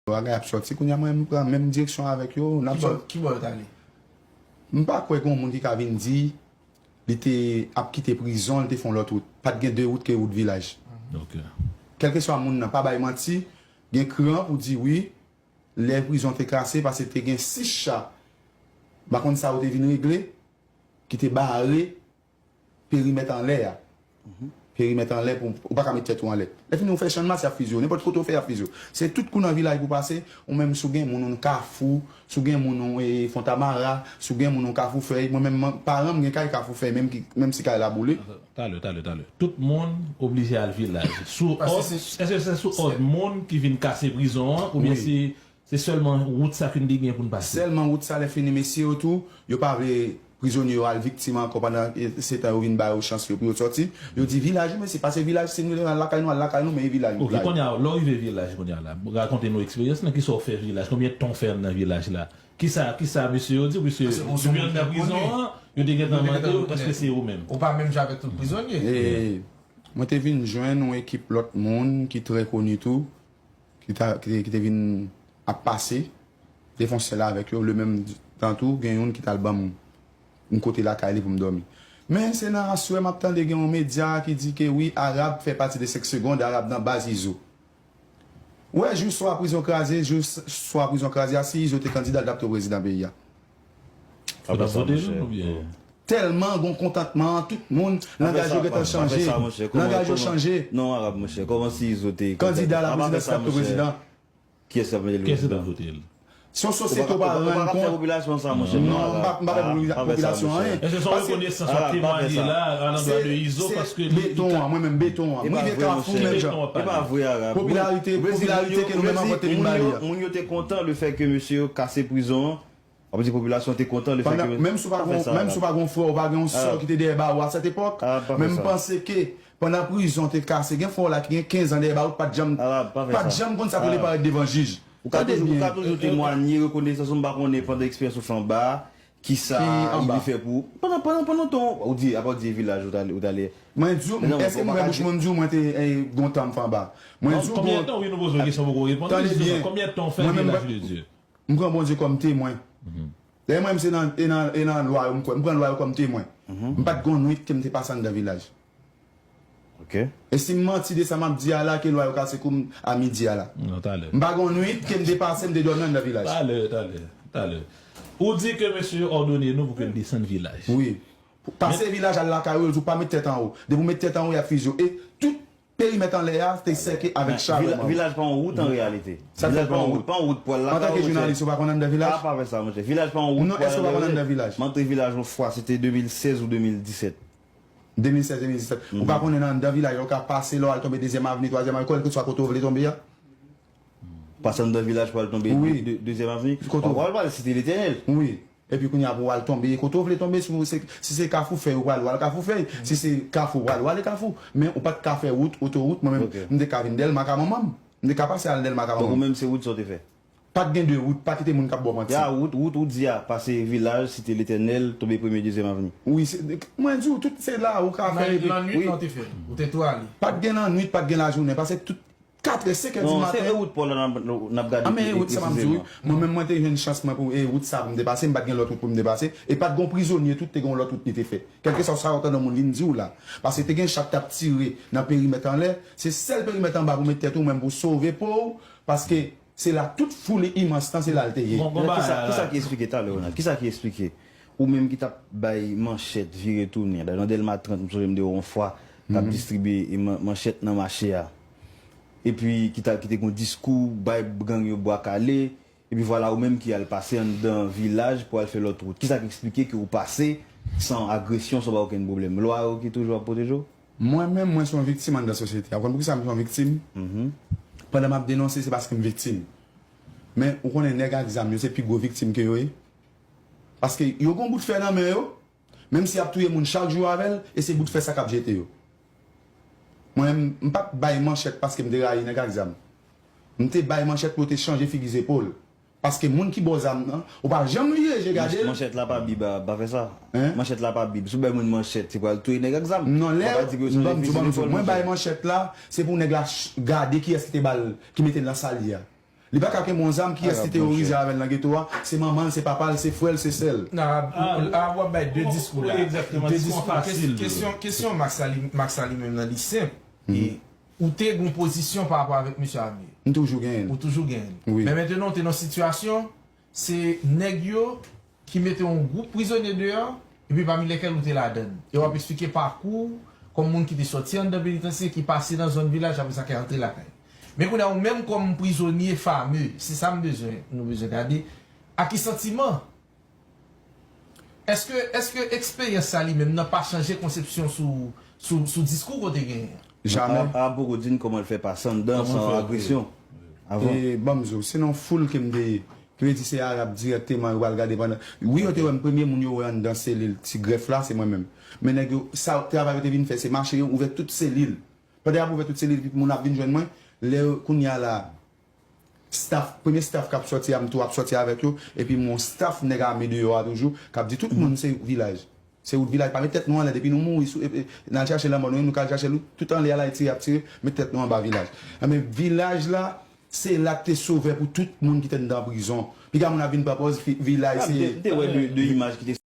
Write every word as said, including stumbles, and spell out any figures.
Bagay ap sòti kounye a, mwen m pran menm direksyon avèk yo, n ap sòti. Ki bò yo t ale? M pa kwè gen yon moun ki ka vin di li te ap kite prizon, li te fè yon lòt wout. Pa t gen de wout ke wout Vilaj. Kèlkeswa moun nan, pa bay manti, gen kran pou di wi, lè prizon te kase, paske te gen sis cha, m pa konn sa yo te vin regle, ki te bare perimèt anlè a. Perimèt anlè pou ou pa ka met tèt ou anlè. Lè fini ou fè Channmas y ap fize w. Nenpòt kote ou fè y ap fize w. Se tout kou nan Vilaj pou pase, ou menm si w gen moun ou Kafou, si w gen moun ou e, Fontamara, si w gen moun ou Kafou Fèy, mwen menm paran m gen kay Kafou Fèy, menm ki, menm si kay la boule. Talè, talè, talè. Tout moun oblije al Vilaj. Sou òd, èske se sou òd moun ki vin kase prizon an, oubyen se Se sèlman wout sa ke n te gen pou n pase. Sèlman wout sa, lè fini mesye yo tou, yo pa vle prizonye yo al viktim ankò pandan se tan yo vin ba yo chans yo pou yo sòti. Yo di Vilaj, mesye, pase Vilaj, si nou vle al lakay nou, al lakay nou, men e Vilaj nou. Ok, kounye a, lè w rive Vilaj kounye a la, rakonte nou eksperyans nan, kisa w fè Vilaj, konbyen tan w fè anndan Vilaj la? Kisa, kisa mesye yo di, mesye, depi anndan prizon an, yo te gentan mande w, èske se ou menm? Ou pa menm jan avèk tout prizonye. Mwen te vin jwenn yon ekip lòt moun ki trè koni tou, ki ta, ki te, ki te vin ap pase, te fè yon sèl avèk yo, le menm tan tou, gen youn ki t al ban m yon kote lakay li pou m dòmi. Men se nan aswè m ap tande gen yon medya ki di ke wi, Arab fè pati de senk Segonn, Arab nan baz Izo. Ou wè, jou swa prizon kraze, jou s-, swa prizon kraze a, si Izo te kandida, l t ap tou prezidan peyi a. Yo t ap vote l oubyen? Tèlman gon kontantman, tout moun, langaj yo gentan chanje. Langaj yo chanje. Non, Arab, monchè, kòman si Izo te kandida la, prezidan, t ap tou prezidan? Kiyès k ap mete l prezidan? Kiyès ki t ap vote l? Si yon sosyete ou pa rann kont. Ou pa ka fè popilasyon sa, monchè. Non, m pa, m pa fè popilasyon anyen. Èske se yon rekonesans w ap temwaye la, alandwa de Izo, paske li, beton an, mwen menm, beton an. M rive Kafou, menm jan. E pa vre, Arab. Popilarite, popilarite ke nou menm ranpòte vin ba li a. Moun yo te kontan lefètke mesye yo kase prizon an. W ap di popilasyon te kontan lefètke. Menm si w pa gon, menm si w pa gon frè, ou pa gen yon sè ki te dèyè bawo a cette époque, men m panse ke pandan prizon te kase, gen frè w la ki gen kenz an dèyè bawo, pa t janm, pa t janm konn sa pou li parèt devan jij. Ou ka toujou, ou ka toujou temwanye rekonesans ou, m pa konnen pandan eksperyans ou fè anba a, kisa li fè pou ou. Pandan, pandan, pandan tan ou di, apa w di Vilaj ou t ale, ou t ale. Mwen di w, èske m ouvè bouch mwen, m di w mwen te, eh, gon tan m fè anba? Mwen di w, konbyen tan, wi, nou poze w kesyon poko reponn. Tande byen. Konbyen tan w fè Vilaj de Dye? M pran Bondye kòm temwen. Dayè mwen menm se nan, e nan, e nan lwa yo m kwè. M pran lwa yo kòm temwen. M pa t gon nwit ke m te pase anndan Vilaj. Ok. E si m manti de sa m ap di a la, ke lwa yo kase kou m a midi a la. Non, talè. M pa gon nwit ke m te pase, m te dòmi anndan Vilaj. Talè, talè, talè. Ou di ke mesye yo òdone nou pou ke n desann Vilaj. Wi. Pase Vilaj al lakay ou, yo di w pa met tèt anwo. Depi w met tèt anwo, y ap fize w. E tout perimèt anlè a te sèke avèk cha vrèman. Vilaj pa yon wout an reyalite. Sa vle di pa yon wout, pa yon wout pou al lakay ou, monchè. Antanke jounalis, ou pa konn anndan Vilaj? A, pa fè sa, monchè. Vilaj pa yon wout pou al lakay ou. Non, èske ou pa konn anndan Vilaj? M antre Vilaj yon fwa, se te de mil sèz ou de mil disèt. De mil sèz, de mil disèt. Ou pa konnen nan anndan Vilaj, ou ka pase la, w al tonbe Dezyèm Avni, Twazyèm Avni, kèlkeswa kote w vle tonbe a. Pase anndan Vilaj pou al tonbe de, de, Dezyèm Avni. Kote w? W al pale Site Letènèl. Wi. Epi kounye a pou w al tonbe, kote w vle tonbe, si w se, si se Kafou Fèy ou pral, w al Kafou Fèy, si se Kafou, w al, w ale Kafou. Men ou pa t ka fè wout, otowout, mwen menm, m te ka vin Dèlma ka manman m. M te ka pase al Dèlma ka manman m. Donk ou menm se wout sa w te fè? Pa t gen de wout, pa kite moun k ap ba w manti. Ya, wout, wout ou di a, pase Vilaj, Site Letènèl, tonbe Premye, Dezyèm Avni. Wi, se, mwen di w, tout se la ou ka fè epi. Nan nwit la w te fè l, ou te tou ale. Pa t gen nan nwit, pa t gen lajounen, pase tout katrè, senkè di maten. Non, se e wout pa w la n ap, n ap gade pi presizeman. A, men e wout sa m ap di w, wi. Mwen menm, mwen te jwenn chans mwen pou e wout sa pou m te pase, m pa t gen lòt wout pou m te pase. E pa t gen yon prizonye tou ki te gen yon lòt wout li te fè. Kèlkeswa sa w tande yon moun vin di w la. Paske te gen cha k t ap tire nan perimèt anlè, se sèl perimèt anba pou w met tèt ou menm pou w sove po w, paske se la tout foul imans lan, se la l te ye. Men kisa, kisa ki eksplike talè, Ronald? Kisa ki eksplike? Ou menm ki t ap bay manchèt vire tounen. Nan Dèlma trant, m sonje m te wè w yon fwa, k ap distribye e man-, manchèt nan mache a. Epi ki ta, ki te gen yon diskou, bay gang yo bwa kale. Epi vwala, ou menm ki al pase anndan Vilaj pou al fè lòt wout. Kisa k eksplike ke ou pase san agresyon, san pa okenn pwoblèm? Lwa yo ki toujou ap pwoteje w? Mwen menm, mwen se yon viktim anndan sosyete a. Ou konn poukisa m se yon viktim? Pandan m ap denonse, se paske m viktim. Men, ou konnen nèg ak zam yo, se pi gwo viktim ke yo ye. Paske yo gon bout fè nan men yo, menm si y ap touye moun chak jou avè l, e se bout fè sa k ap jete yo. Mwen, m pa t bay manchèt paske m te rayi nèg ak zam. M te bay manchèt pou yo te chanje figi zepòl. Paske moun ki ba w zam nan, ou pa janm vire je gade l. Manchèt la pa Bib, pa fè sa. Manchèt la pa Bib. Si w bay moun manchèt, se pou al touye nèg ak zam. Non, lè, ban m di w, ban m di w, mwen bay manchèt la, se pou nèg la gade kiyès ki te ba l, ki mete l nan sa l ye a. Li pa ka kenbe yon zam, kiyès ki teworize avè l nan geto a? Se manman l, se papa l, se frè l, se sè l. Nan, a, w ap bay de diskou la. De diskou. Kesyon, kesyon Max la li, Max la li menm nan li senp. E ou te gen yon pozisyon pa rapò avèk mesye Armé. M toujou genyen l. Ou toujou genyen l. Men mentenan ou te nan sitiyasyon, se nèg yo ki mete yon gwoup prizonye deyò, epi pami lèkèl ou te ladann. E w ap eksplike pakou w kòm moun ki te sòti anndan penitansye, ki pase nan zòn Vilaj, apre sa ki antre lakay. Men kounye a, ou menm kòm prizonye fame, se sa m bezwen, nou bezwen gade, ak ki santiman? Èske, èske eksperyans sa li menm nan pa chanje konsepsyon sou, sou, sou diskou ke w te genyen an? Jamè. A, a poko di n kòman l fè pase anndan san agresyon. Avan. E, ban m di w, se nan foul ke m te ye. Ki vle di se Arab dirèkteman yo pral gade pandan. Wi, yo te wè m, premye moun yo wè anndan selil Ti Grèf la, se mwen menm. Men nèg yo, sa travay yo te vin fè, se mache yo ouvè tout selil. Pandan y ap ouvè tout selil, epi moun ap vin jwenn mwen, lè yo, kounye a la, staff, premye staff k ap sòti a, m tou ap sòti avèk yo, epi m yon staff nèg ame deyò a toujou, k ap di tout moun se Vilaj. Se wout Vilaj, pa met tèt nou anlè, depi nou mouri, sou, e, e, n al chache lanmò nou, nou ka al chache l, tout anlè a la, tire y ap tire, met tèt nou anba Vilaj. Enben, Vilaj la, se la k te sovè pou tout moun ki te anndan prizon. Piga moun ap vin pran pòz, Vilaj se. M te wè de imaj ki te